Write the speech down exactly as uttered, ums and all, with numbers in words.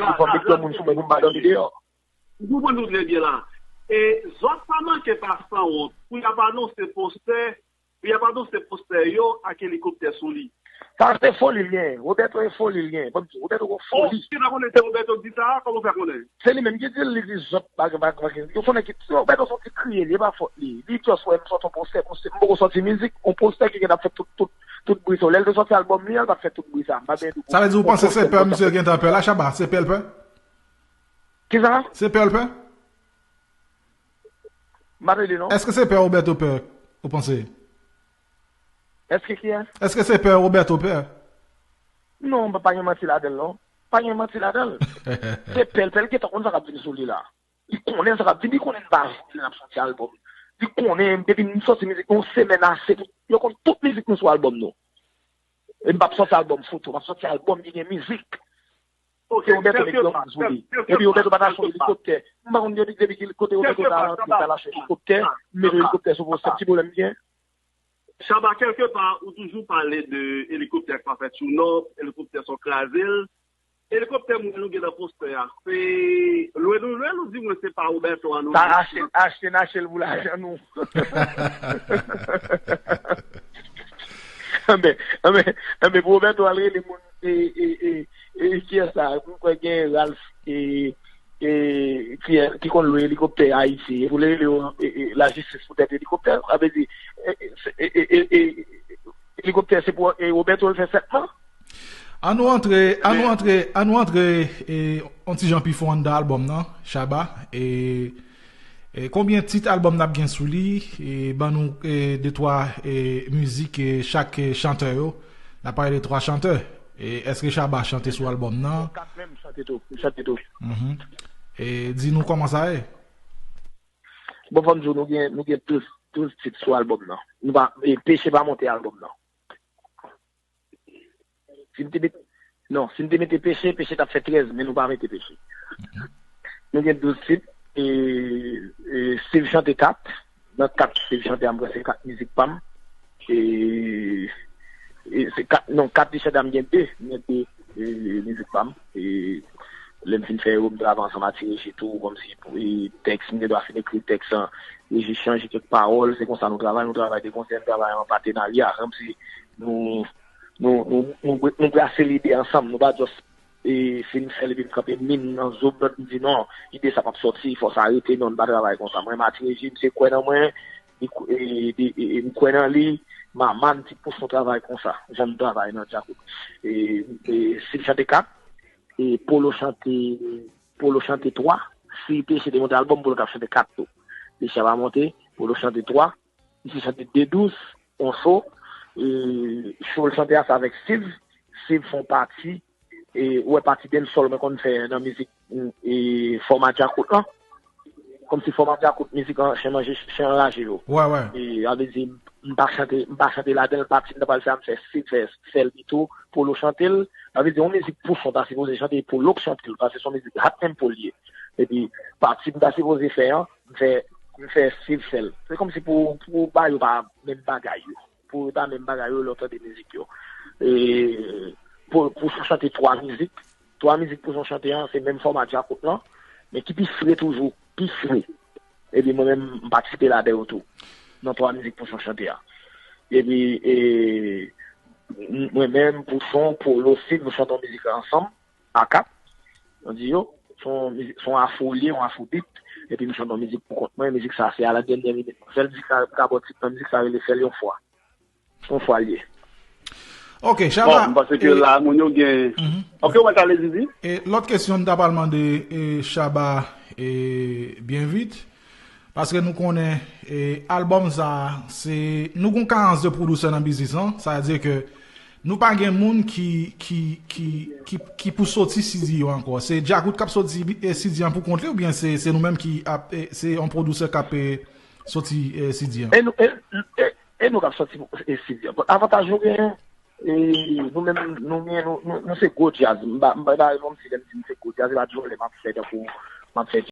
Pou fè m met granmoun sou mwen pou m pa dòmi deyò. M konprann nou trè byen la. E zòt pa manke pa sanwont pou y ap anonse postè, pou y ap anonse postè yo ak elikoptè sou li. Sa se foli l genyen. Roberto e foli l genyen. Ban m di w, Roberto gon foli. Ou ki ta konnen se Roberto ki di sa a? Kòman w fè konnen? Se li menm ki di l, li di zòt pa gen, pa gen, pa gen. Yo konnen ki Roberto se yon ti kriye, li, e pa fòt li. Li just wè m sòti yon postè, postè, m poko sòti mizik, yon postè ki gentan ap fè tout, tout, tout bri sa. Lè l te sòti albòm li an, l pa t fè tout bri sa. M pa gen dout. Sa vle di ou panse se pè misye gentan pè la, Shabba? Se pè l pè? Kisa? Se pè l pè? M pa tande non. Èske se pè Roberto pè, ou panse? Èske kiyès? Èske se pè Roberto pè? Non, pa, pa gen manti ladan l non. Pa gen manti ladan l. Se pè l, pè l gentan konn sa k ap vin sou li la. Li konnen sa k ap vin, li konnen n pa jwe lè n ap sòti albòm. Li konnen depi n sòti mizik nou, yon semèn ase pou yo konn tout mizik nou sou albòm nou. E m p ap sòti albòm foto, m ap sòti albòm ki gen mizik. Ok, se Roberto met granmoun sou li. Epi Roberto pa t achte yon elikoptè. M pa konn depi, depi ki kote Roberto ta rantre, ta al achte elikoptè, mete elikoptè sou postè, ki pwoblèm gen? Shabba, kèlkepa, ou toujou pale de elikoptè k pa fèt sou non, elikoptè sa w kraze l. Elikoptè m wè nou gen nan postè a, se lwe nou lwe l ou di mwen se pa Roberto a nou. Sa achte, achte n achte l pou lajan nou. Anben, anben, anben, pou Roberto al rele moun, e, e, e, e, kiyès sa? M kwè gen Ralph, e, e, ki, ki konn lwe elikoptè Ayiti. E pou l rele yo, e, e, lajistis poutèt elikoptè, sa vle di, e, e, se, e, e, e, e, elikoptè se pou, e, Roberto l fè sèt mwa? An nou antre, an nou antre, an nou antre, e, yon ti jan pi fon anndan albòm nan, Shabba. E, e, konbyen tit albòm n ap gen sou li? E, ban nou, e, de twa, e, mizik, e, chak, e, chantè yo. N ap pale de twa chantè. E, èske Shabba chante sou albòm nan? Kat menm chante tou, m chante tou. Mhm. E, di nou kòman sa ye? Bon, fò m di w, nou gen, nou gen douz, douz tit sou albòm nan. Nou pa, e, Peche pa monte albòm nan. Si n te met, non, si n te mete Peche, Peche t ap fè trèz, men nou pa mete Peche. Nou gen douz tit, e, e, Steve chante kat, nan kat Steve chante a, m kwè se kat mizik pa m. E, e se kat, non, kat li chante a, m gen de, m gen de, e, mizik pa m. E, lè m fin fè yo, m travay ansanm ak Ti Reji tou, kòmsi pou, e, tèks, m gen dwa fin ekri tèks an, Reji chanje kèk pawòl, se konsa nou travay, nou travay de konsè, nou travay an patenarya, kòmsi nou, nou, nou, nou, nou brase lide ansanm, nou pa just, e, fin fè l epi m kanpe min nan zo lòt, m di non, ide sa p ap sòti, fò sa rete, non, n pa travay konsa. Mwen, Mati Reji, misye kwè nan mwen, li kw-, e, e, e, e, m kwè nan li, Maman, Ti Pouson travay konsa, jan n travay nan Djakout. E, e, Sil chante kat, e, Polo chante, Polo chante twa, si Peche te monte albòm, Polo t ap chante kat tou. Peche pa monte, Polo chante twa, misye chante de dous, yon cho, e, cho l chante a se avèk Steve, Steve fè yon pati, e, ou wè pati dancehall mwen konn fè nan mizik, e, fòma djakout lan. Kòmsi fòma djakout, mizik an, chen manje, chen anraje yo. Wè, wè. E, sa vle di, m pa chante, m pa chante ladan l, pati m ta pral fè a, m fè Steve fè, fè l pito, Polo chante l. Sa vle di, yon mizik Pouchon ta sipoze chante, Polo k chante l, paske se yon mizik hot tempo l ye. Epi, pati m ta sipoze fè an, m fè, m fè Steve fè l. Se kòmsi pou, pou ba yo pa menm bagay yo. Pou yo ta menm bagay yo, lè w tande mizik yo. E, pou, Pouchon chante twa mizik, twa mizik Pouchon chante an, se menm fòma djakout lan, men ki pi fre toujou, pi fre. Epi mwen menm, m patisipe ladan yo tou, nan twa mizik Pouchon chante a. Epi, e, m-, mwen menm, Pouchon, Polo, Steve, nou chante yon mizik la ansanm, a kat. Nou di yo, se yon mizik, se yon afro l ye, yon afrobeat. Epi m chante yon mizik pou kont mwen, mizik sa se a la dènyè minit. Sèl mizik sa, m ka ba w tit nan mizik sa rele Fè l yon fwa. Se yon fwa l ye. Ok, Shabba. Bon, m panse ke e la, moun yo gen. Mhm. Ok, ou mèt ale, Zizi. E lòt kesyon m ta pral mande, e, Shabba, e, byen vit. Paske nou konnen, e, albòm sa, se, nou gon karans de pwodisè nan biznis lan. Sa vle di ke nou pa gen moun ki, ki, ki, ki, ki pou soti C D yo ankò. Se Djakout k ap soti, e, C D an pou kont li, oubyen se, se nou menm ki ap, e, se yon pwodisè k ap, e, soti, e, C D an? E nou, e, e, e nou k ap soti, e, C D an. Bon, avantaj nou genyen, e, nou menm, nou gen, nou, nou, nou se gwo djaz. M pa, m pa, m pa, m pa, m si lè m di m se gwo djaz, se pa djòlè m ap fè tankou m ap fè